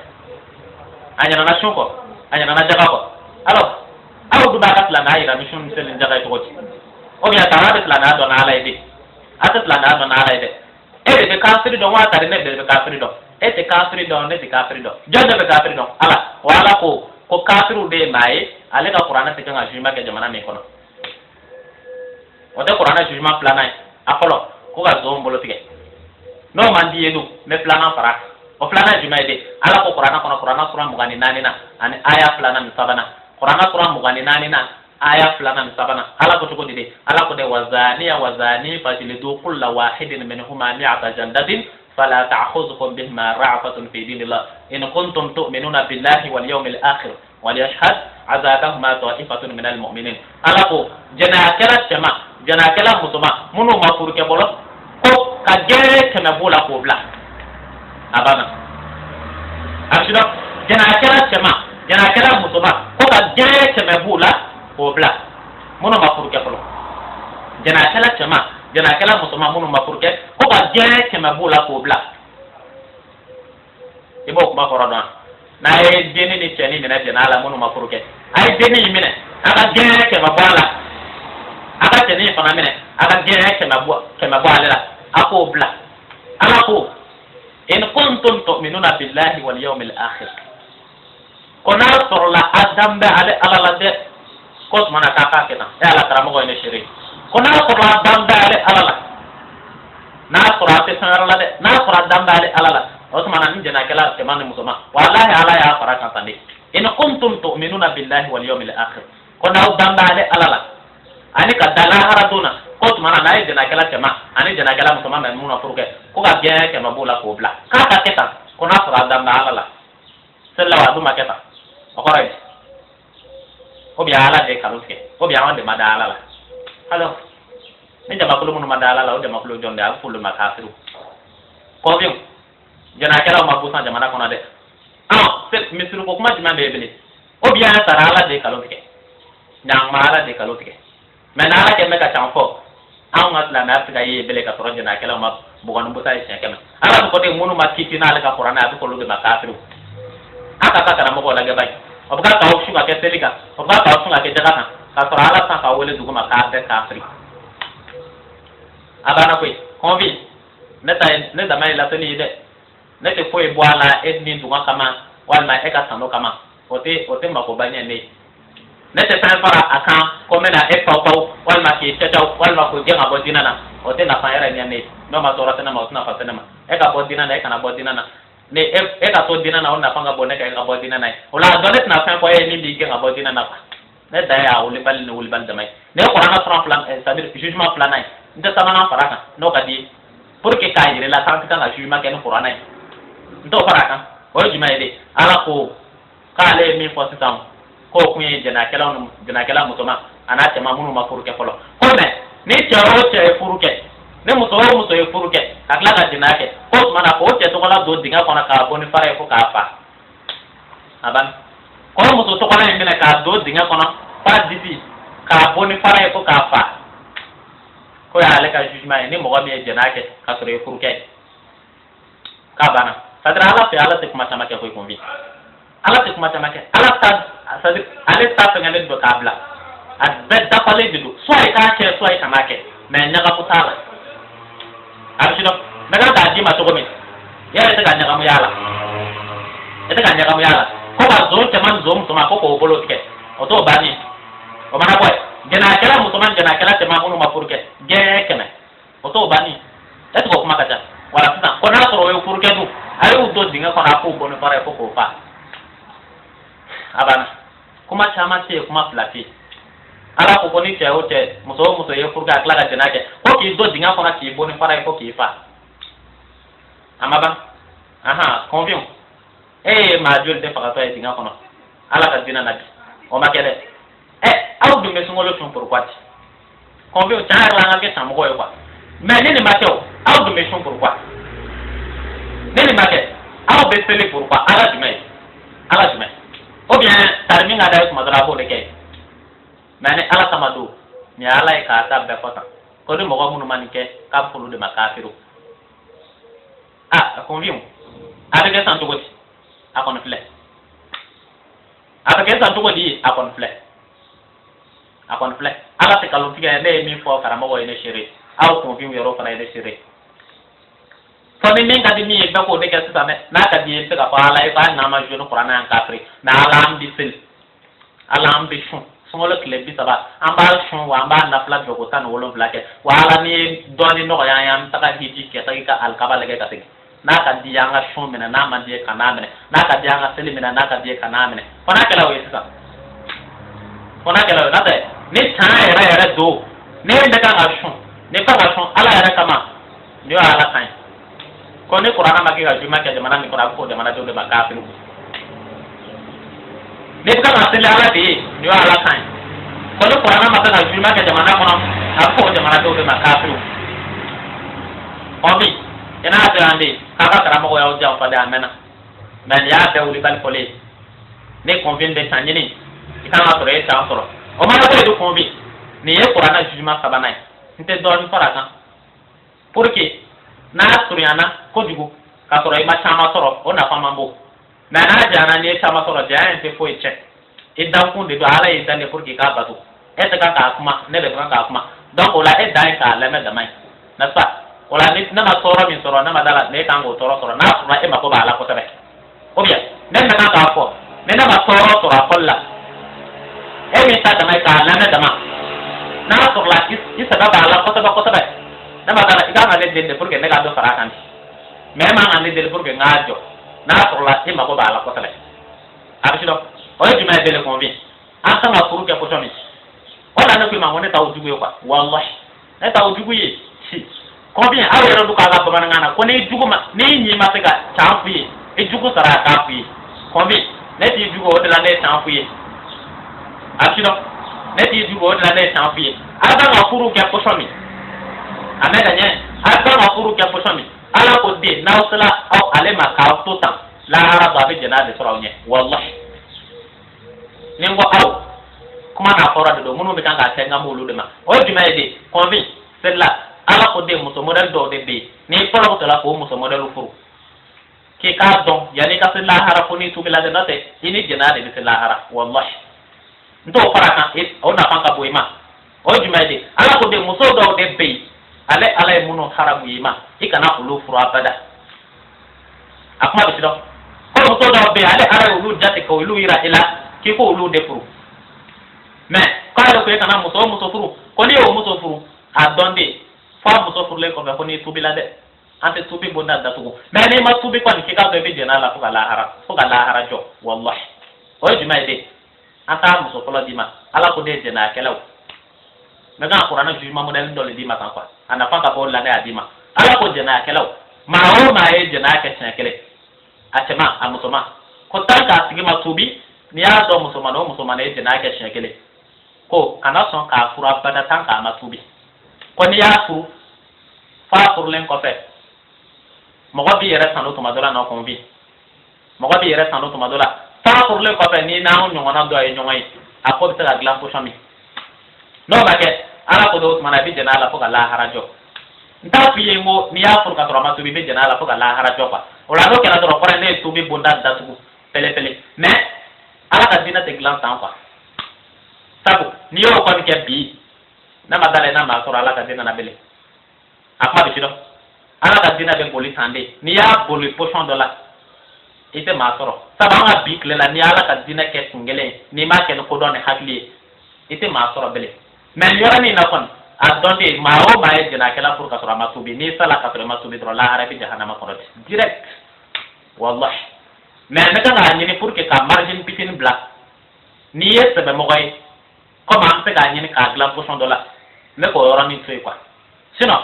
a ɲinana sun kɔ, a ɲinana jaga kɔ. Alors aw dun b'a ka silamɛya yira ni sun ni seli ni jaga ye cogo di? O bien, tara bɛ silamɛya dɔn n'Ala ye de, a tɛ silamɛya dɔn n'Ala ye dɛ. E de bɛ kafiri dɔn wa tari ne de bɛ kafiri dɔn? E tɛ kafiri dɔn, ne tɛ kafiri dɔn. Jɔn de bɛ kafiri dɔn? Ala. Wa Ala ko ko kafiriw de ye maa ye, ale ka kuranɛ tɛ kan ka jugement kɛ jamana min kɔnɔ. O tɛ kuranɛ jugement filanan ye? A fɔlɔ ko ka zon bolo tigɛ, n'o man di ye dun, n bɛ filanan fara. O filanan ye jumɛn ye de? Ala ko kuranɛ kɔnɔ, kuranɛ sura 24 na ani aya filanan ni sabanan, kuranɛ sura 24 na aya filanan ni sabanan, Ala ko cogo di de? Ala ko de: wazaniya wazani fajlidu kulla wahidin minhuma mi'ata jaldatin fala ta'khudhukum bihima ra'fatun fi dinillah in kuntum tu'minuna billahi wal yawmil akhir waliyashhad azabahuma ta'ifatun minal mu'minin. Ala ko jɛnɛyakɛla cɛman, jɛnɛyakɛla musoman minnu ma furu kɛ bɔlɔ, ko ka gɛrɛ 100 b'u la k'o bila. A banna. A bɛ sidɔn, jɛnɛyakɛla cɛman, jɛnɛyakɛla musoman, ko ka gɛrɛ 100 b'u la k'o bila, minnu ma furu kɛ fɔlɔ. Jɛnɛyakɛla cɛman, jɛnɛyakɛla musoman minnu ma furu kɛ, ko ka gɛrɛ 100 b'u la k'o bila. I b'o kuma kɔrɔ dɔn? N'a ye denni ni cɛni minɛ jɛnɛya la, minnu ma furu kɛ, a ye denni in minɛ, a ka gɛrɛ 100 bɔ a la, a ka cɛni in fana minɛ, a ka gɛrɛ 100 bɔ ale la, a k'o bila. Ala ko in kuntum tu'minuna billahi wal yawmil akhir, ko n'a sɔrɔla a dan bɛ ale Ala la dɛ, ko tuma na k'a k'a kɛ tan. E Ala, karamɔgɔ ye ne seere ko n'a sɔrɔ a dan bɛ ale Ala la, n'a sɔrɔ a tɛ fɛn wɛrɛ la dɛ, n'a sɔrɔ a dan bɛ ale Ala la, o tuma na ni jɛnɛkɛla cɛman ni musoman, walahi, Ala y'a fara kan tan de: in kuntum tu'minuna billahi wal yawmil akhir, ko n'aw dan bɛ ale Ala la ani ka da lahara don na, ko tuma na n'a ye jɛnɛkɛla cɛman ani jɛnɛkɛla musoman mɛ mun na furu kɛ, ko ka gɛn 100 b'o la k'o bila, k'a ka kɛ tan, ko n'a sɔrɔ a dan bɛ Ala la. Seli la wa, a dun ma kɛ tan, o kɔrɔ ye ou bien Ala de ye nkalon tigɛ, ou bien anw de ma da Ala la. Alors ni jamakulu minnu ma da Ala la, o jamakulu jɔn de? A bɛ f'olu ma kafiriw. Kɔbiw jɛnɛkɛlaw ma busan jamana kɔnɔ dɛ. Ɔn, misiri ko kuma jumɛn bɛ yen bilen? Ou bien an taara Ala de ye nkalon tigɛ, ɲanguma Ala de ye nkalon tigɛ. Mais n'Ala kɛ bɛ ka can fɔ, anw ka silamɛya bɛ se ka ye bele ka sɔrɔ jɛnɛkɛlaw ma bugɔ ni busa ye siɲɛ 100. Ala bɛ ko ten, minnu ma kiti n'ale ka kuranɛ, a bɛ f'olu de ma kafiriw. A ka ka karamɔgɔw lajɛ bayi, o bɛ ka k'aw su ka kɛ seli kan, o bɛ ka k'aw sun ka kɛ jaga kan, k'a sɔrɔ Ala san k'aw wele dugu ma k'a bɛɛ kafiri. A banna koyi. Kɔnfi ne ta ye, ne dama ye laseli ye dɛ. Ne tɛ foyi bɔ a la e ni dungɔ kama walima e ka sanu kama, o tɛ makoba ɲɛ ne ye. Ne tɛ fɛn fara a kan ko n bɛna e paw paw walima k'i cɛcɛw walima k'o gɛn ka bɔ diinɛ na. O tɛ nafa yɛrɛ ɲɛ ne ye. N'o ma tɔɔrɔ se ne ma, o tɛ nafa se ne ma. E ka bɔ diinɛ na, e kana bɔ diinɛ na, ni e ka to diinɛ na, o nafa ka bon ne kan e ka bɔ diinɛ na ye. O la a dɔn ne tɛna fɛn fɔ e ye min b'i gɛn ka bɔ diinɛ na quoi. Ne dan ye a wulibali ni wulibali dama ye. Nin ye kuranɛ sura fila, c'est à dire jugement filanan ye. N tɛ sabanan fara a kan n'o ka di ye, pour que k'a yir'i la k'an tɛ kan ka jugement kɛ ni kuranɛ ye. N t'o fara a kan. O ye jumɛn ye de? Ala ko k'ale ye min fɔ sisan, k'o kun ye jɛnɛkɛlaw ni jɛnɛkɛla musoman a n'a cɛman minnu ma furu kɛ fɔlɔ. Ko mais ni cɛ o cɛ ye furu kɛ, ni muso o muso ye furu kɛ ka tila ka jɛnɛya kɛ, k'o tuma na k'o cɛ tɔgɔla don dingɛ kɔnɔ k'a bɔ ni fara ye fo k'a fa. A banna. K'o muso tɔgɔla in minɛ k'a don dingɛ kɔnɔ f'a disi k'a bɔ ni fara ye fo k'a fa, k'o y'ale ka jugement ye ni mɔgɔ min ye jɛnɛya kɛ k'a sɔrɔ i ye furu kɛ. K'a banna. C'est à dire Ala fɛ, Ala tɛ kuma caman kɛ koyi. Kunfin, Ala tɛ kuma caman kɛ. Ala ta, c'est à dire ale ta fɛngɛlen don k'a bila, a bɛɛ dafalen de don. Soit i k'a kɛ, soit i kan'a kɛ, mais ɲagamu t'a la. A bɛ sidɔn n bɛ kan k'a d'i ma cogo min, yɛrɛ tɛ ka ɲagamu y'a la, e tɛ ka ɲagamu y'a la. Ko ka zon cɛman ni zon musoman, ko k'o bolo tigɛ, o t'o bannen. O mana bɔ yen, jɛnɛyakɛla musoman. musoman jɛnɛkɛla cɛman minnu ma furu kɛ gɛn 100 o t'o banni est ce que o kuma ka ca wala sisan ko n'a sɔrɔ o ye furu kɛ dun a y'u don dingɛ kɔnɔ a k'u bɔ ni fara ye fo k'o fa a banna kuma caman tɛ yen kuma fila tɛ yen ala ko ko ni cɛ o cɛ muso o muso ye furu kɛ a tila ka jɛnɛ kɛ ko k'i don dingɛ kɔnɔ k'i bɔ ni fara ye fo k'i fa a ma ban ahan conviens e ye maa joli de fagatɔ ye dingɛ kɔnɔ ala ka diinɛ na bi o ma kɛ dɛ ɛ aw dun bɛ sunkalo sun pourquoi ti conviens tiɲɛ yɛrɛ la an ka kɛ sanmɔgɔ ye quoi mais ni nin ma kɛ o aw dun bɛ sun pourquoi ni nin ma kɛ aw bɛ seli pourquoi ala jumɛn ye ala jumɛn ou bien tari min ka d'a ye tuma dɔ la a b'o de kɛ mais ni ala kama don nin ye ala ye k'a ta bɛɛ fɔ tan ko ni mɔgɔ minnu ma nin kɛ k'a bɛ f'olu de ma kafiru ah conviens a bɛ kɛ tan cogo di a kɔni filɛ a bɛ kɛ tan cogo di a kɔni filɛ a kɔni filɛ ala tɛ nkalon tigɛ ne ye min fɔ karamɔgɔ ye ne seere aw kunfinw yɛrɛ fana ye ne seere fɔ ni min ka di min ye bɛɛ k'o de kɛ sisan dɛ n'a ka di ye i bɛ se ka fɔ ala ye k'a n'an ma jouer ni kuranɛ y'an kafiri mais ala an bɛ seli ala an bɛ sun sunkalo tile 30 an b'a sun wa an b'a nafila jɔko 17 kɛ wa ala ni ye dɔɔnin nɔgɔya an ye an bɛ taga hiji kɛ taga i ka alikaba lajɛ ka segin n'a ka di an ka sun minɛ n'a man di ye kan'a minɛ n'a ka di an ka seli minɛ n'a ka di ye kan'a minɛ fo n'a kɛra o ye sisan fo n'a kɛra o ye n'o tɛ ni tiɲɛ yɛrɛ yɛrɛ don ne bɛ kan ka sun ne kan ka sun ala yɛrɛ kama nin y'o ala kan ye ko ni kuranɛ ma kɛ ka juma kɛ jamana min kɔnɔ a bɛ fɔ jamanadenw de ma kafiriw ne bɛ kan ka seli ala de ye nin y'o ala kan ye ko ni kuranɛ ma kɛ ka juma kɛ jamana kɔnɔ a bɛ fɔ jamanadenw de ma kafiriw ɔ min i n'a fɛ an bɛ yen k'a ka karamɔgɔ y'aw janfa dɛ a mɛnna mais nin y'a bɛɛ wulibali fɔlen ye ne kɔnfin bɛ san ɲini i kan ka sɔrɔ e ye san sɔrɔ o mana bɔ yen kɔnfin nin ye kuranɛ jugement sabanan ye n tɛ dɔɔnin fara a kan pour que n'a surunyana kojugu k'a sɔrɔ i ma caman sɔrɔ o nafa man bon mais n'a janyana n'i ye caman sɔrɔ janya in tɛ foyi tiɲɛ i dankun de don ala y'i dan de pour que i k'a bato e tɛ kan k'a kuma ne de kan k'a kuma donc o la e dan ye k'a lamɛn dama ye n'est-ce pas o la ni ne ma tɔɔrɔ min sɔrɔ ne ma da la ne kan k'o tɔɔrɔ sɔrɔ n'a sɔrɔ e mako b'a la kosɛbɛ ou bien ne bɛ kan k'a fɔ ni ne ma tɔɔrɔ sɔrɔ a fɔli la e min ta dama ye k'a lamɛn dama n'a sɔrɔla i sɛbɛ b'a la kosɛbɛ kosɛbɛ ne ma da la i kan ka ne deli de pour que ne ka dɔ fara a kan mais e man ka ne deli pour que n k'a jɔ n'a sɔrɔla i mako b'a la kosɛbɛ a bɛ si dɔn o ye jumɛn ye deli kɔnfin an kan ka furu kɛ pɔsɔn min o la ne ko i ma ko ne t'aw jugu ye quoi wallahi ne t'aw jugu ye si kɔnfin aw yɛrɛ dun k'a ka bamanankan na ko n'i jugu ma n'i ɲi ma se ka can f'u ye i jugu sara a k'a f'u ye kɔnfin ne t'i jugu o de la ne ye can f'u ye a bɛ si dɔn ne t'i jugu o de la ne ye can f'u ye aw kan ka furu kɛ pɔsɔn min a mɛn ka ɲɛ aw kan ka furu kɛ pɔsɔn min ala ko den n'aw sera aw ale ma k'aw to tan lahara don a bɛ jɛn'a de sɔrɔ aw ɲɛ wallahi ni n ko aw kuma n'a kɔrɔ de don minnu bɛ kan k'a kɛ n kan b'olu de ma o ye jumɛn ye de kɔnfin selila ala ko den muso modèle dɔw de bɛ yen n'i kɔrɔbɔtɔla k'o muso modèle furu k'i k'a dɔn yanni i ka se lahara fo n'i tubila dɛ n'o tɛ i ni jɛn'a de bɛ se lahara wallahi n t'o fara kan o nafa ka bon i ma o ye jumɛn ye de ala ko den muso dɔw de bɛ yen ale ala ye minnu haramu ye i ma i kana olu furu abada a kuma bɛ si dɔn ko muso dɔw bɛ yen ale ala ye olu jate ka olu yira i la k'i k'olu de furu mais k'ale ko e kana muso o muso furu ko n'i y'o muso furu a dɔn de fo a muso furulen kɔfɛ ko n'i tubila dɛ an tɛ tubi bonda datugu mais n'i ma tubi kɔni k'i k'a dɔn i bɛ jɛn'a la fo ka lahara fo ka lahara jɔ wallahi o ye jumɛn ye de an t'a muso fɔlɔ d'i ma ala ko de jɛnɛyakɛlaw n bɛ kan ka kuranɛ jugement modèle dɔ de d'i ma tan quoi a nafa ka bon la ne y'a d'i ma ala ko jɛnɛyakɛlaw maa o maa ye jɛnɛya kɛ siɲɛ kelen a cɛman a musoman ko tant k'a tigi ma tubi n'i y'a dɔn musoman o musoman ye jɛnɛya kɛ siɲɛ kelen ko kana sɔn k'a furu abada tant k'a ma tubi ko n'i y'a furu f'a furulen kɔfɛ mɔgɔ b'i yɛrɛ tanu tuma dɔ la nɔ kɔnfi mɔgɔ b'i yɛrɛ tanu tuma dɔ la f'a furulen kɔfɛ ni n'anw ɲɔgɔnna dɔ ye ɲɔgɔn ye a ko bɛ se ka dilan posɔn min n'o ma kɛ ala ko o tuma na i bɛ jɛn'a la fo ka lahara jɔ n t'a f'i ye n ko n'i y'a furu ka sɔrɔ a ma tubi i bɛ jɛn'a la fo ka lahara jɔ quoi o la n'o kɛra dɔrɔn kɔrɔ ne ye tubi bonda datugu pele-pele mais ala ka diinɛ tɛ dilan tan quoi sabu n'i y'o kɔni kɛ bi ne ma da la i n'a maa sɔrɔ ala ka diinɛ na bele a kuma bɛ si dɔn ala ka diinɛ bɛ boli tan de n'i y'a boli posɔn dɔ la i tɛ maa sɔrɔ sabu an ka bi tile la n'i y'ala ka diinɛ kɛ kun kelen ye n'i m'a kɛ ni kodɔn ni hakili ye i tɛ maa sɔrɔ bilen. Mais nin yɔrɔnin na kɔni, a dɔn de, maa o maa ye jɛnɛkɛla furu ka sɔrɔ a ma tubi, n'i sala ka sɔrɔ i ma tubi dɔrɔn, lahara i bɛ jahanama kɔnɔ ten direct, wallahi. Mais ne kan k'a ɲini pour que ka marge fitinin bila. N'i ye sɛbɛmɔgɔ ye, comme an bɛ se k'a ɲini k'a dilan position dɔ la, n bɛ k'o yɔrɔnin to yen quoi. Sinon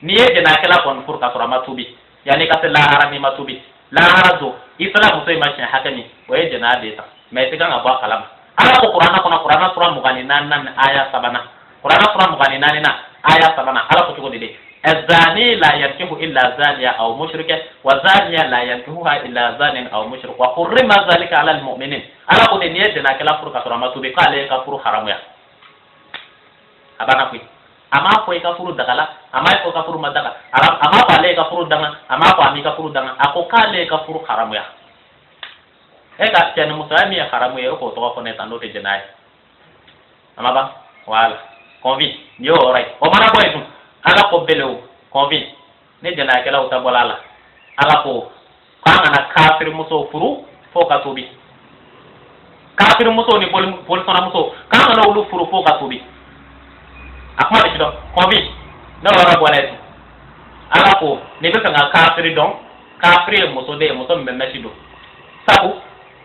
n'i ye jɛnɛkɛla kɔni furu ka sɔrɔ a ma tubi, yanni i ka se lahara, n'i ma tubi lahara don, i sera muso in ma siɲɛ hakɛ min, o ye jɛnɛya de ye tan. Mais i tɛ kan ka bɔ a kalama. Ala ko kuranna kɔnɔ, kuranna sura 24 ni aya sabanan, kuranna sura 24 na aya sabanan, Ala ko cogo di de? الزاني لا ينكح إلا زانية أو مشركة والزانية لا ينكحها إلا زان أو مشرك وحرم ذلك على المؤمنين. Ala ko de, n'i ye jɛnɛkɛla furu ka sɔrɔ a ma tubi, k'ale ka furu haramuya. A banna koyi. A m'a fɔ i ka furu dagala, a m'a fɔ i ka furu ma daga, a m'a fɔ ale ka furu danga, a m'a fɔ a m'i ka furu danga. A ko k'ale ka furu haramuya. E ka cɛ ni musoya min ye haramu ye, e k'o tɔgɔ fɔ ne tan, n'o tɛ jɛnɛya ye. A ma ban, voilà. Kɔnfin, nin y'o yɔrɔ ye. O mana bɔ yen dun, Ala ko belew, kɔnfin, ni jɛnɛyakɛlaw ta bɔla a la, Ala ko k'an kana kafiri musow furu fo ka tubi. Kafiri musow ni bolisɔnna musow, k'an kana olu furu fo ka tubi. A kuma bɛ ci dɔn. Kɔnfin, n'o yɔrɔ bɔra yen, Ala ko n'i bɛ fɛ ka kafiri dɔn, kafiri ye muso de ye, muso min bɛ mèche don, sabu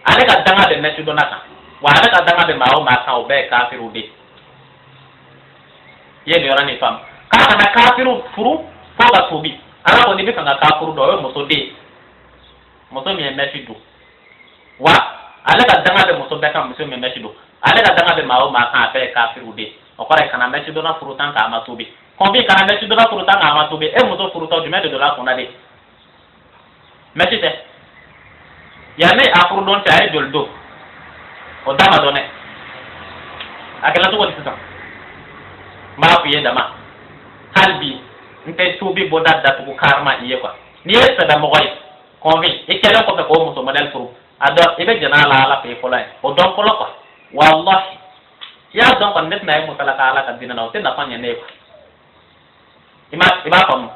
ale ka danga bɛ mèche donna kan, wa ale ka danga bɛ maa o maa kan, o bɛɛ ye kafiriw de ye. I ye nin yɔrɔ nin faamu? K'a kana kafiriw furu fo ka tubi. Ala ko n'i bɛ fɛ ka kafiru dɔn, o ye muso den ye, muso min ye mèche don, wa ale ka danga bɛ muso bɛɛ kan. Muso min bɛ mèche don, ale ka danga bɛ maa o maa kan, a bɛɛ ye kafiriw de ye. O kɔrɔ ye kana mèche donna furu tan k'a ma tubi. Kɔnfin, kana mèche donna furu tan k'a ma tubi. E muso furutɔ, jumɛn de donna a kunna de? Mèche tɛ. Yanni a furu don cɛ, a ye joli don? O da ma dɔn dɛ. A kɛra cogo di sisan? N b'a f'i ye dama, hali bi n tɛ tubi bɔda datugu karima i ye quoi. N'i ye sɛbɛmɔgɔ ye, kɔnfin, i kɛlen kɔfɛ k'o muso modèle furu, a dɔn i bɛ jɛn'a la Ala fɛ yen fɔlɔ ye, o dɔn fɔlɔ quoi. Wallahi, i y'a dɔn kɔni, ne tɛna ye musalaka Ala ka diinɛ na, o tɛ nafa ɲɛ ne ye quoi. I b'a faamu,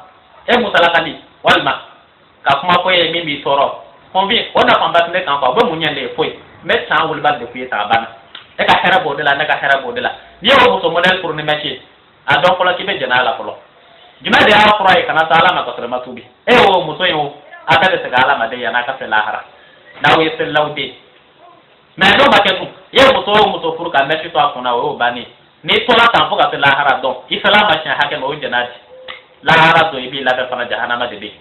e musalakali walima ka kuma fɔ e ye min b'i tɔɔrɔ, kɔnfin, o nafaba tɛ ne kan quoi. O bɛ mun ɲɛ ne ye? Foyi. N bɛ san wulibali de f'i ye tan, a banna. E ka hɛrɛ b'o de la, ne ka hɛrɛ b'o de la. N'i y'o muso modèle furu ni mèche ye, a dɔn fɔlɔ k'i bɛ jɛn'a la fɔlɔ. Jumɛn de y'a fura ye? Kana se Ala ma ka sɔrɔ i ma tubi. E y'o muso in, o a bɛɛ bɛ segin Ala ma de yan'a ka se lahara, n'aw ye selilaw den. Mais n'o ma kɛ dun, i ye muso o muso furu ka mèche to a kunna, o y'o bannen. N'i tora tan fo ka se lahara dɔn, i sera ma siɲɛ hakɛ ma, o ye jɛn'a di. Lahara don, i b'i labɛn fana, jahanama de bɛ yen.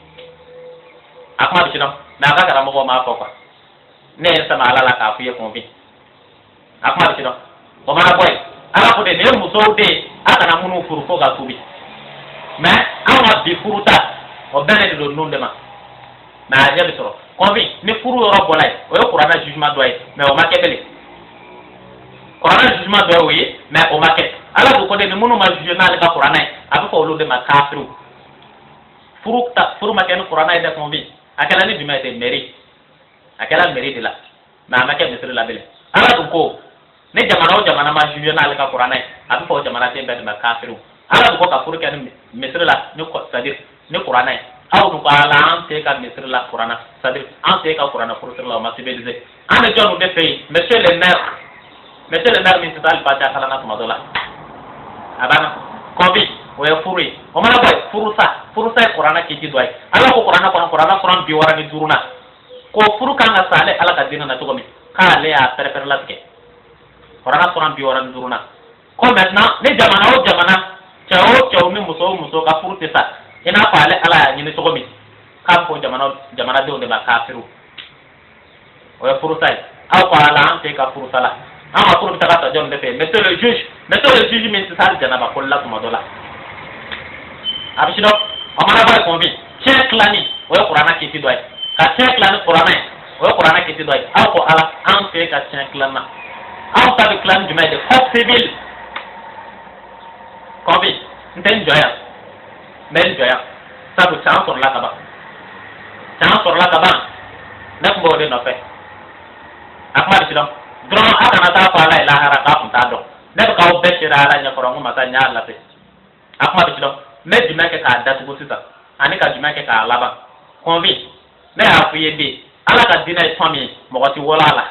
A kuma bɛ ci dɔn, mais a ka karamɔgɔw m'a fɔ quoi. Ne ye n sama Ala la k'a f'i ye, kɔnfin. A kuma bɛ ci dɔn. O mana bɔ yen, Ala ko de, nin ye musow de ye, a kana minnu furu fo ka tubi. Mais anw ka bi furu ta, o bɛnnen de don ninnu de ma. Mais a ɲɛ bɛ sɔrɔ, kɔnfin. Ni furu yɔrɔ bɔra yen, o ye kuranɛ jugement dɔ ye, mais o ma kɛ bilen. Kuranɛ jugement dɔ ye o ye, mais o ma kɛ. Ala ko de, ni minnu ma juger n'ale ka kuranɛ ye, a bɛ fɔ olu de ma kafiriw. Furu ta, furu ma kɛ ni kuranɛ ye dɛ, kɔnfin. A kɛra ni jumɛn ye ten? Mairie. A kɛra mairie de la, mais a ma kɛ misiri la bilen. Ala dun ko ni jamana o jamana ma juger n'ale ka kuranɛ ye, a bɛ fɔ o jamanaden bɛɛ de ma kafiriw. Ala dun ko ka furu kɛ ni misiri la, ni, c'est à dire ni kuranɛ ye. Aw dun ko Ala, an tɛ ka misiri la kuranɛ, c'est à dire an tɛ ka kuranɛ furusiri la, o ma civilisé. An bɛ jɔnw de fɛ yen? Monsieur le maire, monsieur le maire min tɛ taa hali fatiha kalan na tuma dɔ la. A banna, kɔnfi. O ye furu ye. O mana bɔ yen, furusa. Furusa ye kuranɛ kiti dɔ ye. Ala ko kuranɛ kɔnɔ, kuranɛ suran 65 na, ko furu kan ka sa ale Ala ka diinɛ na cogo min, k'ale y'a pɛrɛpɛrɛ latigɛ kuranɛ suran 65 na. Ko maintenant, ni jamana o jamana, cɛ o cɛw ni muso o muso ka furu tɛ sa i n'a fɔ ale Ala y'a ɲini cogo min, k'a bɛ fɔ jamana jamanadenw de ma kafiriw. O ye furusa ye. Aw ko Ala, an tɛ ka furusa la, an ka furu bɛ taga sa jɔn de fɛ? Monsieur le juge, monsieur le juge min tɛ se hali janaba koli la tuma dɔ la, a bɛ si dɔn. O mana bɔ yen, kɔnfin, tiɲɛ tilani, o ye kuranɛ kiti dɔ ye. Ka tiɲɛ tila ni kuranɛ ye, o ye kuranɛ kiti dɔ ye. Aw ko Ala, an fɛ ka tiɲɛ tilan na, anw ta bɛ tila ni jumɛn ye de? Code civil. Kɔnfin, n tɛ n jɔ yan, n bɛ n jɔ yan, sabu can sɔrɔla ka ban, can sɔrɔla ka ban. Ne tun b'o de nɔfɛ. A kuma bɛ si dɔn dɔrɔn, a kana taa fɔ Ala ye lahara k'a kun t'a dɔn. Ne bɛ k'aw bɛɛ seere Ala ɲɛkɔrɔ, n ko masa n y'a lase. A kuma bɛ si dɔn. N bɛ jumɛn kɛ k'a datugu sisan, ani ka jumɛn kɛ k'a laban? Kɔnfin, ne y'a f'i ye de, Ala ka diinɛ ye tɔn min ye, mɔgɔ ti wolo a la,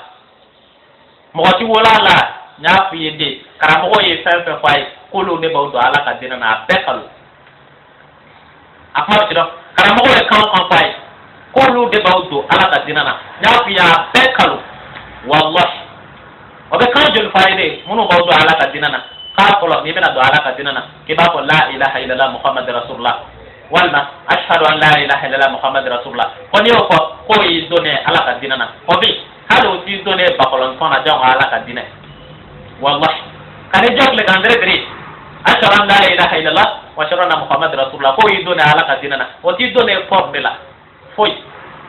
mɔgɔ ti wolo a la. N y'a f'i ye de, karamɔgɔ ye fɛn fɛn fɔ a ye k'olu de b'aw don Ala ka diinɛ na, a bɛɛ kalon. A kuma bɛ ci dɔn. Karamɔgɔ ye kan o kan fɔ a ye k'olu de b'aw don Ala ka diinɛ na, n y'a f'i ye, a bɛɛ kalon. Walahi, o bɛ kan joli fɔ a ye de minnu b'aw don Ala ka diinɛ na? K'a fɔlɔ, n'i bɛna don Ala ka diinɛ na, k'i b'a fɔ la ilaha illallah Muhammad rasulullah, walima ashhadu an la ilaha illallah Muhammad rasulullah. Ko n'i y'o fɔ, k'o y'i donnen Ala ka diinɛ na. O bi hali o t'i donnen bakɔlɔntɔn na, jango Ala ka diinɛ. Walahi, ka n'i jɔ tile kan dere dere, ashhadu an la ilaha illallah wa ashhadu anna Muhammad rasulullah, k'o y'i donnen Ala ka diinɛ na, o t'i donnen pɔr de la foyi.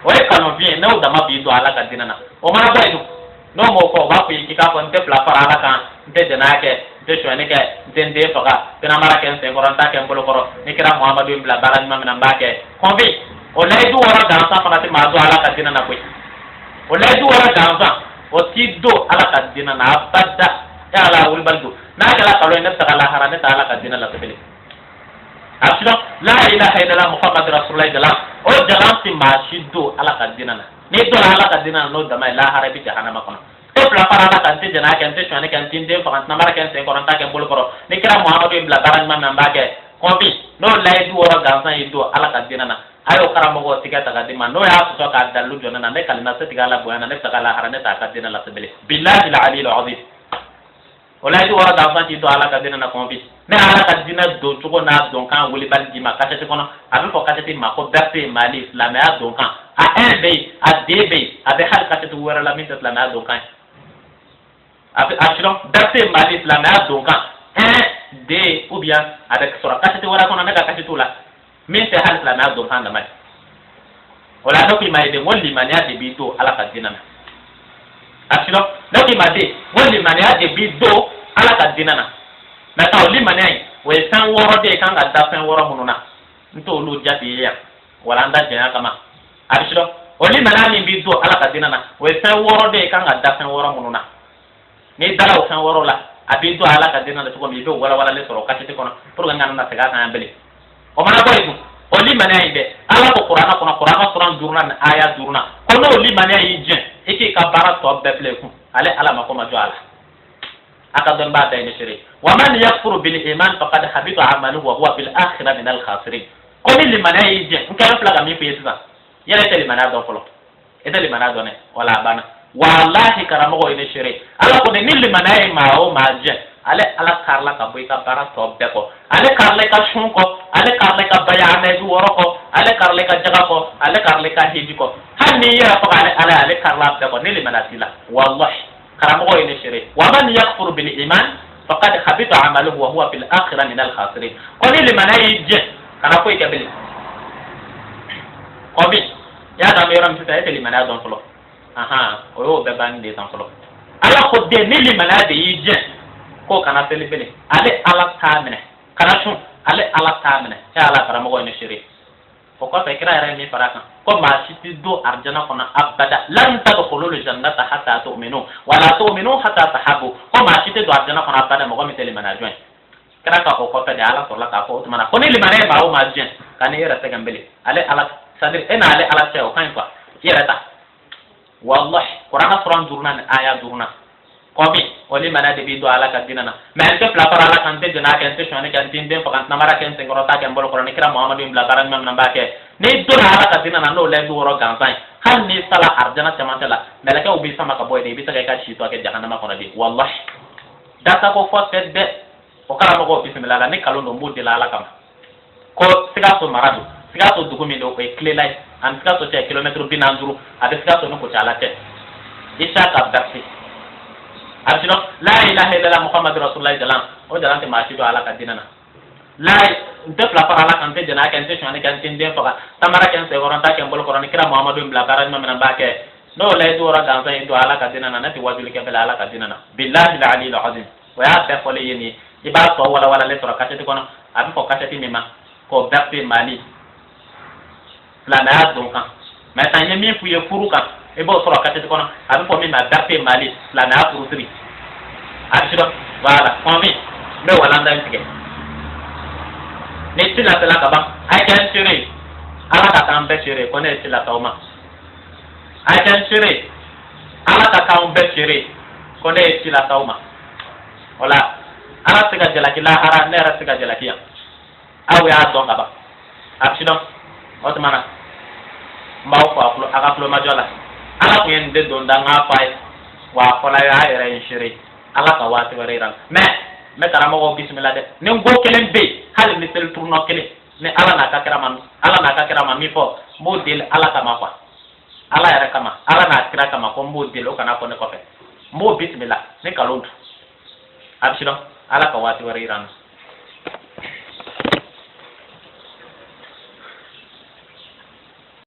O ye kalonfin ye. N'o dama b'i don Ala ka diinɛ na, o mana bɔ yen dun, n'o m'o fɔ, o b'a fɔ i k'i k'a fɔ n tɛ fila fara Ala kan, n tɛ jɛnɛya kɛ, n tɛ sonyɛni kɛ, n tɛ n den faga, n tɛ namara kɛ n sen kɔrɔ, n t'a kɛ n bolo kɔrɔ, ni kira Muhamadu ye n bila baara ɲuman min na, n b'a kɛ. Kɔnfin, o layidu wɔɔrɔ gansan fana tɛ maa don Ala ka diinɛ na koyi. O layidu wɔɔrɔ gansan, o t'i don Ala ka diinɛ na abada. E Ala, wulibali don. N'a kɛra kalon ye, ne bɛ taga lahara, ne tɛ Ala ka diinɛ la tuguni. A bɛ sidɔn la ilaha illallah Muhammadu rasulullah jalan, o jalan tɛ maa si don Ala ka diinɛ na. N'i donna Ala ka diinɛ na n'o dama ye, lahara i bɛ jahanama kɔnɔ. N tɛ fila fara Ala kan, n tɛ jɛnɛya kɛ, n tɛ sonyɛni kɛ, n tɛ n den faga, n tɛ namara kɛ n sen kɔrɔ, n t'a kɛ n bolo kɔrɔ, ni kira Muhamadu ye n bila baara ɲuman min na, n b'a kɛ. Kɔnfin, n'o layidu wɔɔrɔ gansan y'i don Ala ka diinɛ na, a y'o karamɔgɔ tigɛ ta ka di ma, n'o y'a sɔsɔ k'a dalilu jɔ ne na, ne kalina setigi Ala bonya na, ne bɛ taga lahara, ne t'a ka diinɛ lase bilen. Bilahi la aliyil azim, o layidu wɔɔrɔ gansan t'i don Ala ka diinɛ na. Kɔnfin, ne Ala ka diinɛ don cogo n'a donkan wulibali d'i ma kasɛti kɔnɔ. A bɛ fɔ kasɛti ma ko Berse Mali silamɛya donkan. A 1 bɛ yen, a 2 bɛ yen, a bɛ hali kasɛti wɛrɛ la min tɛ silamɛya donkan ye. A bɛ a sidɔn Berse Mali silamɛya donkan 1, 2, ou bien a bɛ sɔrɔ kasɛti wɛrɛ kɔnɔ, ne ka kasɛtiw la, min tɛ hali silamɛya donkan dama ye. O la ne ko i ma ye de, n ko limaniya de b'i don Ala ka diinɛ na. A sidɔn, ne ko i ma de, n ko limaniya de b'i don Ala ka diinɛ na. Maintenant, o limaniya in, o ye fɛn wɔɔrɔ de ye, kan ka da fɛn wɔɔrɔ minnu na, n t'olu jate ye yan wala an da janya kama. A bɛ sidɔn, o limaniya min b'i don Ala ka diinɛ na, o ye fɛn wɔɔrɔ de ye, kan ka da fɛn wɔɔrɔ minnu na. N'i dara o fɛn wɔɔrɔ la, a b'i don Ala ka diinɛ na cogo min, i bɛ walawalalen sɔrɔ o kasɛti kɔnɔ, pour que n kana na segin a kan yan bilen. O mana bɔ yen dun, o limaniya in dɛ, Ala ko kuranɛ kɔnɔ, kuranɛ suran duurunan ni aya duurunan, ko n'o limaniya y'i jɛn, i k'i ka baara tɔ bɛɛ filɛ i kun, ale Ala mako ma jɔ a la. A ka dɔnni b'a bɛɛ ye seere. Wa man yakfuru bil iman faqad habita amaluhu wa huwa fil akhirati min al khasirin. Ko ni limaniya y'i jɛn, n kɛlen filɛ ka min f'i ye sisan, yɛrɛ tɛ limaniya dɔn fɔlɔ, i tɛ limaniya dɔn dɛ, wala a banna. Walahi, karamɔgɔ ye ne seere. Ala ko de, ni limaniya ye maa o maa jɛn, ale Ala karila ka bɔ i ka baara tɔ bɛɛ kɔ. Ale karila i ka sun kɔ, ale karila i ka baya amɛdu wɔɔrɔ kɔ, ale karila i ka jaga kɔ, ale karila i ka hiji kɔ, hali n'i yɛrɛ faga, ale Ala, ale karila bɛɛ kɔ ni limaniya t'i la. Walahi, karamɔgɔ ye ne seere. Wa man yakfuru bil iman faqad habita amaluhu wa huwa fil akhirati min al khasirin. Ko ni limaniya y'i jɛn, kana foyi kɛ bilen. Kɔmi i y'a dɔn, an bɛ yɔrɔ min sisan, e tɛ limaniya dɔn fɔlɔ. Ahan, o y'o bɛɛ banni de ye tan fɔlɔ. Ala ko den, ni limaniya de y'i jɛn, k'o kana seli bilen, ale Ala t'a minɛ, kana sun, ale Ala t'a minɛ. E Ala, karamɔgɔ ye ne seere. O kɔfɛ, kira yɛrɛ ye min fara a kan, ko maa si tɛ don arijana kɔnɔ abada. Lan tadkhulul jannata hatta tu'minu wala tu'minu hatta tahabbu. Ko maa si tɛ don arijana kɔnɔ abada, mɔgɔ min tɛ limaniya jɔn ye. Kira ka o kɔfɛ de, Ala sɔrɔla k'a fɔ o tuma na ko ni limaniya ye maa o maa jɛn, ka n'i yɛrɛ sɛgɛn bilen, ale Ala, c'est à dire e n'ale Ala cɛ, o ka ɲi quoi, i yɛrɛ ta. Wallahi, kuranɛ suran duurunan ni aya duurunan. Kɔmi o limaniya de b'i don Ala ka diinɛ na. Mais n tɛ fila fara Ala kan, n tɛ jɛnɛya kɛ, n tɛ sonyɛni kɛ, n tɛ n den faga, n tɛ namara kɛ n senkɔrɔ, n t'a kɛ n bolo kɔrɔ, ni kira Muhamadu ye n bila baara ɲuman min na, n b'a kɛ. N'i donna Ala ka diinɛ na n'o layidu wɔɔrɔ gansan ye, hali n'i sala arijana cɛmancɛ la, mɛlɛkɛw b'i sama ka bɔ yen de, i bɛ se ka i ka si tɔ kɛ jahanama kɔnɔ de. Wallahi, dasako fɔ tɛ dɛ. O karamɔgɔ bisimila la, ni kalon don, n b'o deli Ala kama. Ko Sikaso mara don, Sikaso dugu min don, o ye Kilela ye, ani Sikaso cɛ kilomɛtiri 45, a bɛ Sikaso ni Kucala cɛ. Isaka Berse, a bɛ sidɔn la ilaha illallah Muhammadu rasulullah jalan, o jalan tɛ maa si don Ala ka diinɛ na. La n tɛ fila fara Ala kan, n tɛ jɛnɛya kɛ, n tɛ sonyɛni kɛ, n tɛ n den faga, tamara kɛ n senkɔrɔ, n t'a kɛ n bolo kɔrɔ, ni kira Muhamadu ye n bila baara ɲuman min na, n b'a kɛ. N'o layidu wɔɔrɔ gansan y'i don Ala ka diinɛ na, ne tɛ wajuli kɛ bɛlɛ Ala ka diinɛ na. Bilahi la aliyil azim, o y'a bɛɛ fɔlen ye nin ye. I b'a tɔ walawalalen sɔrɔ kasɛti kɔnɔ. A bɛ fɔ kasɛti min ma ko Berse Mali silamɛya don kan. Maintenant, n ye min f'u ye furu kan, i b'o sɔrɔ kasɛti kɔnɔ. A bɛ fɔ min ma Berse Mali silamɛya furusiri. A bɛ sidɔn. Voilà, kɔmi n bɛ walanda in tigɛ ni ci lasela ka ban, a ye kɛ n seere ye, Ala ka k'an bɛɛ seere ye ko ne ye ci lase aw ma. A ye kɛ n seere ye, Ala ka k'anw bɛɛ seere ye ko ne ye ci lase aw ma. O la Ala tɛ se ka jalaki lahara, ne yɛrɛ tɛ se ka jalaki yan. Aw y'a dɔn ka ban, a bɛ si dɔn. O tuma na n b'aw fo a ka tulomajɔ la. Ala tun ye nin de don da n k'a fɔ a ye, wa a fɔla a yɛrɛ ye n seere. Ala ka waati wɛrɛ yira n na. Mais n bɛ karamɔgɔw bisimila dɛ. Ni n ko kelen bɛ yen, hali ni seli turunɔ kelen, ni Ala n'a ka kira ma, Ala n'a ka kira ma min fɔ, n b'o deli Ala kama quoi, Ala yɛrɛ kama, Ala n'a kira kama, ko n b'o deli, o kana fɔ ne kɔfɛ. N b'o bisimila ni nkalon dun. A bɛ si dɔn. Ala ka waati wɛrɛ yira n na.